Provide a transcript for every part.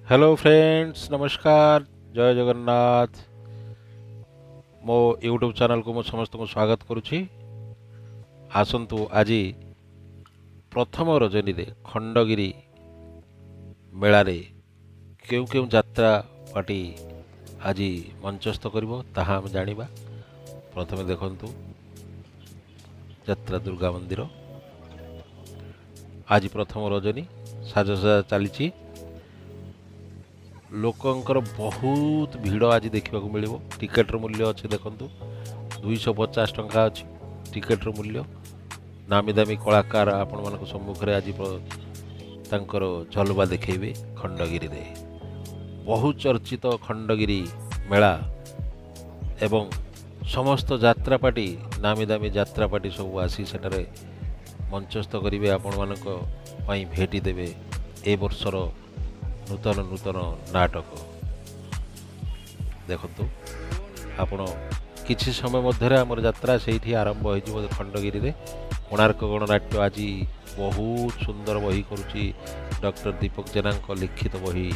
Hello friends, ନମସ୍କାର, ଜୟ ଜଗନ୍ନାଥ। ମୋ YouTube ଚ୍ୟାନେଲ୍କୁ ମୁଁ ସମସ୍ତଙ୍କୁ ସ୍ୱାଗତ କରୁଛି। ଆସନ୍ତୁ, ଆଜି ପ୍ରଥମ ରଜନୀରେ ଖଣ୍ଡଗିରି ମେଳାରେ କେଉଁ କେଉଁ ଯାତ୍ରା ପାର୍ଟି ଆଜି ମଞ୍ଚସ୍ଥ କରିବ, ତାହା ଆମେ ଜାଣିବା। ପ୍ରଥମେ ଦେଖନ୍ତୁ ଯାତ୍ରା ଦୁର୍ଗା ମନ୍ଦିର। ଆଜି ପ୍ରଥମ ରଜନୀ, ସାଜସଜା ଚାଲିଛି। ଲୋକଙ୍କର ବହୁତ ଭିଡ଼ ଆଜି ଦେଖିବାକୁ ମିଳିବ। ଟିକେଟ୍ର ମୂଲ୍ୟ ଅଛି, ଦେଖନ୍ତୁ, 250 ଟଙ୍କା ଅଛି ଟିକେଟ୍ର ମୂଲ୍ୟ। ନାମୀ ଦାମୀ କଳାକାର ଆପଣମାନଙ୍କ ସମ୍ମୁଖରେ ଆଜି ତାଙ୍କର ଜଲବା ଦେଖେଇବେ ଖଣ୍ଡଗିରିରେ। ବହୁ ଚର୍ଚ୍ଚିତ ଖଣ୍ଡଗିରି ମେଳା ଏବଂ ସମସ୍ତ ଯାତ୍ରା ପାର୍ଟି, ନାମୀ ଦାମୀ ଯାତ୍ରା ପାର୍ଟି ସବୁ ଆସି ସେଠାରେ ମଞ୍ଚସ୍ଥ କରିବେ, ଆପଣମାନଙ୍କ ପାଇଁ ଭେଟି ଦେବେ ଏ ବର୍ଷର ନୂତନ ନୂତନ ନାଟକ। ଦେଖନ୍ତୁ ଆପଣ, କିଛି ସମୟ ମଧ୍ୟରେ ଆମର ଯାତ୍ରା ସେଇଠି ଆରମ୍ଭ ହୋଇଯିବ ଖଣ୍ଡଗିରିରେ। କୋଣାର୍କ ଗଣନାଟ୍ୟ ଆଜି ବହୁତ ସୁନ୍ଦର ବହି କରୁଛି, ଡକ୍ଟର ଦୀପକ ଜେନାଙ୍କ ଲିଖିତ ବହି।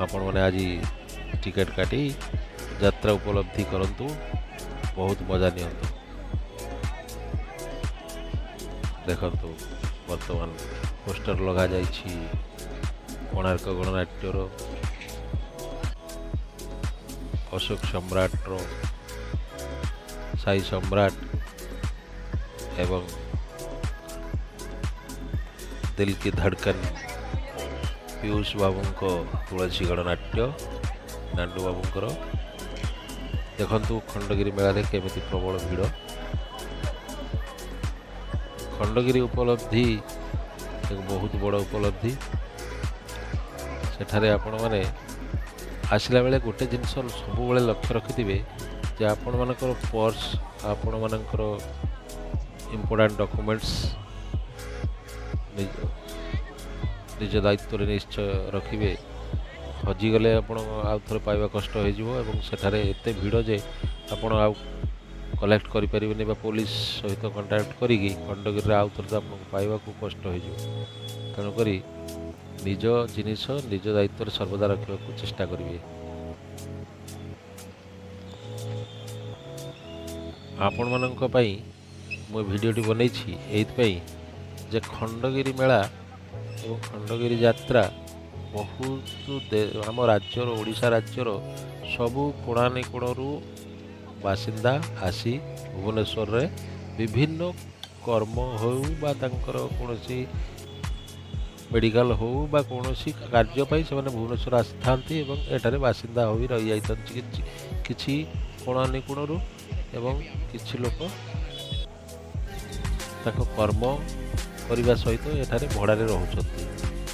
ଆପଣମାନେ ଆଜି ଟିକେଟ୍ କାଟି ଯାତ୍ରା ଉପଲବ୍ଧି କରନ୍ତୁ, ବହୁତ ମଜା ନିଅନ୍ତୁ। ଦେଖନ୍ତୁ, ବର୍ତ୍ତମାନ ପୋଷ୍ଟର ଲଗାଯାଇଛି କୋଣାର୍କ ଗଣନାଟ୍ୟର, ଅଶୋକ ସମ୍ରାଟର, ସାଇ ସମ୍ରାଟ ଏବଂ ଦିଲ କି ଧଡ଼କନ ପୀୟୁଷ ବାବୁଙ୍କ ତୁଳସୀ ଗଣନାଟ୍ୟ, ନାଣ୍ଡୁ ବାବୁଙ୍କର। ଦେଖନ୍ତୁ ଖଣ୍ଡଗିରି ମେଳାରେ କେମିତି ପ୍ରବଳ ଭିଡ଼। ଖଣ୍ଡଗିରି ଉପଲବ୍ଧି ଏକ ବହୁତ ବଡ଼ ଉପଲବ୍ଧି। ସେଠାରେ ଆପଣମାନେ ଆସିଲା ବେଳେ ଗୋଟେ ଜିନିଷ ସବୁବେଳେ ଲକ୍ଷ୍ୟ ରଖିଥିବେ ଯେ ଆପଣମାନଙ୍କର ପର୍ସ, ଆପଣମାନଙ୍କର ଇମ୍ପୋର୍ଟାଣ୍ଟ ଡକୁମେଣ୍ଟସ୍ ନିଜ ନିଜ ଦାୟିତ୍ୱରେ ନିଶ୍ଚୟ ରଖିବେ। ହଜିଗଲେ ଆପଣ ଆଉ ଥରେ ପାଇବା କଷ୍ଟ ହୋଇଯିବ ଏବଂ ସେଠାରେ ଏତେ ଭିଡ଼ ଯେ ଆପଣ ଆଉ କଲେକ୍ଟ କରିପାରିବେନି ବା ପୋଲିସ ସହିତ କଣ୍ଟାକ୍ଟ କରିକି ଖଣ୍ଡଗିରିରେ ଆଉ ଥରେ ତ ଆପଣଙ୍କୁ ପାଇବାକୁ କଷ୍ଟ ହୋଇଯିବ। ତେଣୁକରି ନିଜ ଜିନିଷ ନିଜ ଦାୟିତ୍ୱରେ ସର୍ବଦା ରଖିବାକୁ ଚେଷ୍ଟା କରିବେ। ଆପଣମାନଙ୍କ ପାଇଁ ମୁଁ ଭିଡ଼ିଓଟି ବନେଇଛି ଏଇଥିପାଇଁ ଯେ ଖଣ୍ଡଗିରି ମେଳା ଏବଂ ଖଣ୍ଡଗିରି ଯାତ୍ରା ବହୁତ ଆମ ରାଜ୍ୟର, ଓଡ଼ିଶା ରାଜ୍ୟର ସବୁ କୋଣାନୁକୋଣରୁ ବାସିନ୍ଦା ଆସି ଭୁବନେଶ୍ୱରରେ ବିଭିନ୍ନ କର୍ମ ହେଉ ବା ତାଙ୍କର କୌଣସି ମେଡ଼ିକାଲ ହେଉ ବା କୌଣସି କାର୍ଯ୍ୟ ପାଇଁ ସେମାନେ ଭୁବନେଶ୍ୱର ଆସିଥାନ୍ତି ଏବଂ ଏଠାରେ ବାସିନ୍ଦା ହୋଇ ରହିଯାଇଥାନ୍ତି କିଛି କିଛି କୋଣାନୁକୋଣରୁ ଏବଂ କିଛି ଲୋକ ତାଙ୍କ କର୍ମ କରିବା ସହିତ ଏଠାରେ ଭଡ଼ାରେ ରହୁଛନ୍ତି।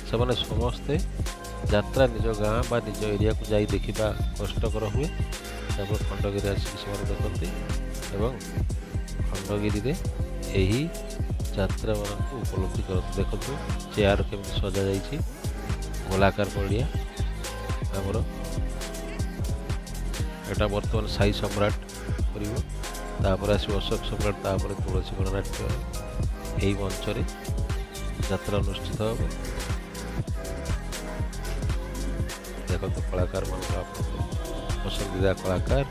ସେମାନେ ସମସ୍ତେ ଯାତ୍ରା ନିଜ ଗାଁ ବା ନିଜ ଏରିଆକୁ ଯାଇ ଦେଖିବା କଷ୍ଟକର ହୁଏ। ତାପରେ ଖଣ୍ଡଗିରି ଆସିକି ସେମାନେ ଦେଖନ୍ତି ଏବଂ ଖଣ୍ଡଗିରିରେ ଏହି ଯାତ୍ରାମାନଙ୍କୁ ଉପଲବ୍ଧି କରନ୍ତି। ଦେଖନ୍ତୁ ଚେୟାର କେମିତି ସଜାଯାଇଛି, ଗୋଲାକାର ପଡ଼ିଆ ଆମର। ଏଟା ବର୍ତ୍ତମାନ ସାଇ ସମ୍ରାଟ କରିବ, ତାପରେ ଆସିବ ଅଶୋକ ସମ୍ରାଟ, ତାପରେ ତୁଳସୀ ଗଣନାଟ୍ୟ। ଏହି ମଞ୍ଚରେ ଯାତ୍ରା ଅନୁଷ୍ଠିତ ହେବ। ଦେଖନ୍ତୁ କଳାକାରମାନଙ୍କୁ, ଆପଣଙ୍କ ପସନ୍ଦିଦା କଳାକାର।